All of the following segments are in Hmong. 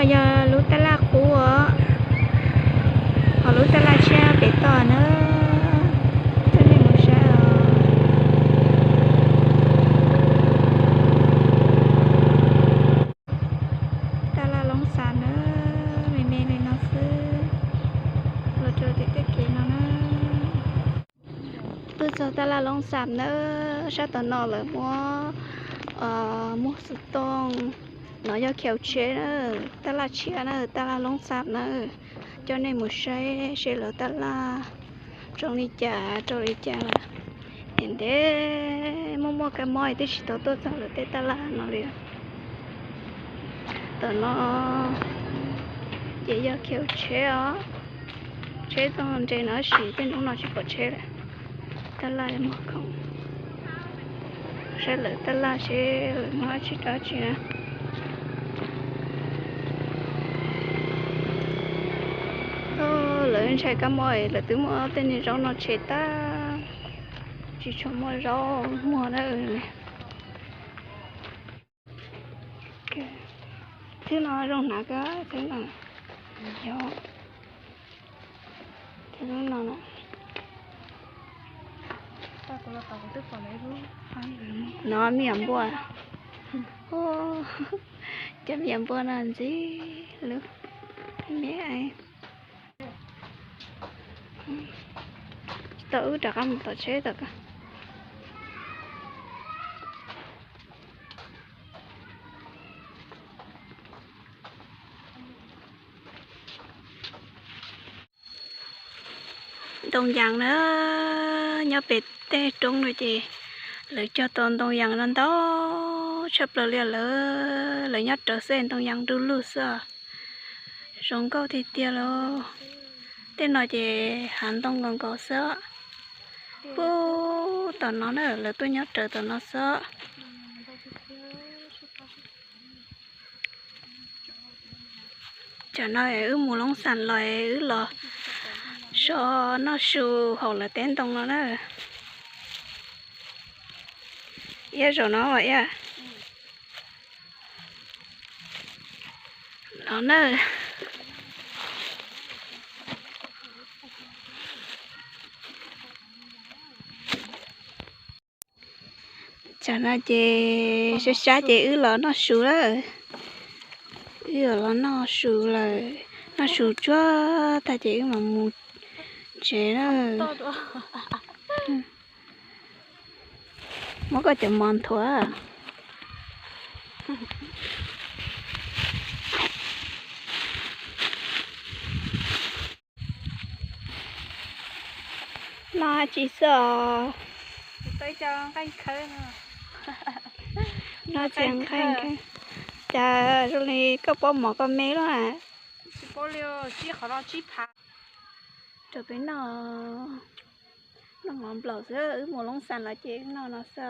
Yog lub tab laj qub os, ho lub tab laj tshiab pem toj na, coj nej mus saib os. Tab laj Loob Xas na, me me li no xwb, los rau tim tej kev no na. Tuaj txog tab laj Loob Xas na, sab tom no lawv muab, muag xov tooj, no yog kheu tsheb na, tab laj tshiab na, tab laj Loob Xas na, coj nej mus saib seb lawv tab laj zoo li cas rau li cas lawm. Es ntev muaj muaj kab mob es twb tsis tau tuaj txog lawv tej tab laj no li. Tom no ces yog kheu tsheb os, tsheb txoj nres no tab sis tej hnub no tsis pom tsheb lawm. Tab laj muag khoom, saib lawv tab laj seb lawv muag dab tsi rau dab tsi na. Lawv ntshai kab mob es lawv twb muab tej niag zaub no tshem tag, tsis tshua muaj zaub muag na. Thwb no zoo hnav kawg, thwb no, thwb no na. No me nyuam npua, cov me nyuam npua no ntxim lub me. Tau wb rov qab mus tom tsheb tom ko. Ntoo yas na, nyob pem tej roob no ces lawv cog tau ntoo yas no ntau tshaj plaws li lawm. Lawv nyob rawv xwb ntoo yas du lug xwb, zoo nkauj tiag tiag lauj. Tej no ces hav ntoo nkaus nkaus xwb. Puag tom no na, lawv tuaj nyob rawv tom no xwb. Tsam no wb mus Loob Xas los wb los so noj su hauv lawv tej ntoo no na. Iab zaum no iab los na. Tsam no ces sab sab ces wb los noj su lawm. Wb los noj su lawm, noj su tsuag tag ces wb mam mus tsev na. Muab koj cov mov nthuav. Noj dab tsi xwb os? Noj txias nqaij. Cas zoo li koj pob mov koj me lawm. Rau peb noj, noj mov nplaum xwb, wb mus Loob Xas los ces wb noj no xwb.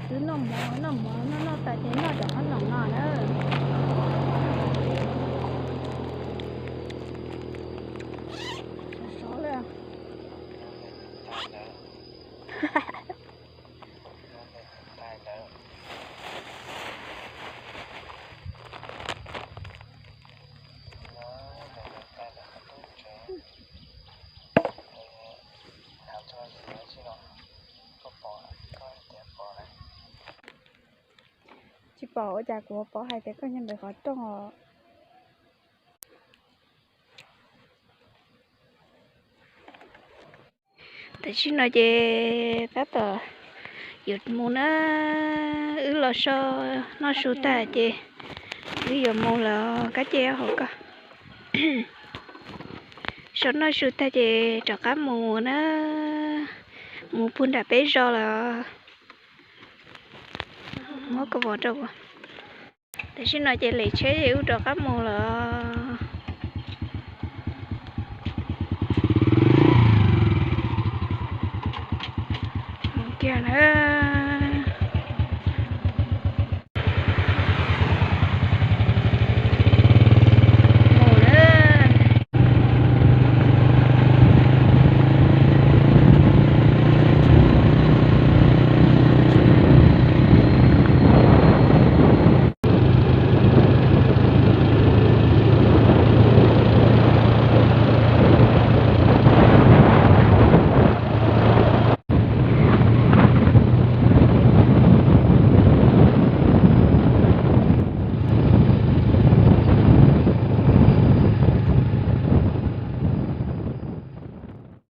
Wb noj mov, noj mov noj noj tas ces noj cov qhob noom no na. Sov sov li. Tsis pom ua cas kuv pom hais tias koj nyob ntawm qhov rooj os. Tam sim no ces tab tom yuav mus na, wb los so noj su tag ces wb yuav mus lawm, kab cej hauv ko. So noj su tag ces rov qab mus na, mus puag nram peb zos lawm. Muab koj vov rau. Tam sim no ces lem tsheb ces wb rov qab mus lawm. Mus kiag na.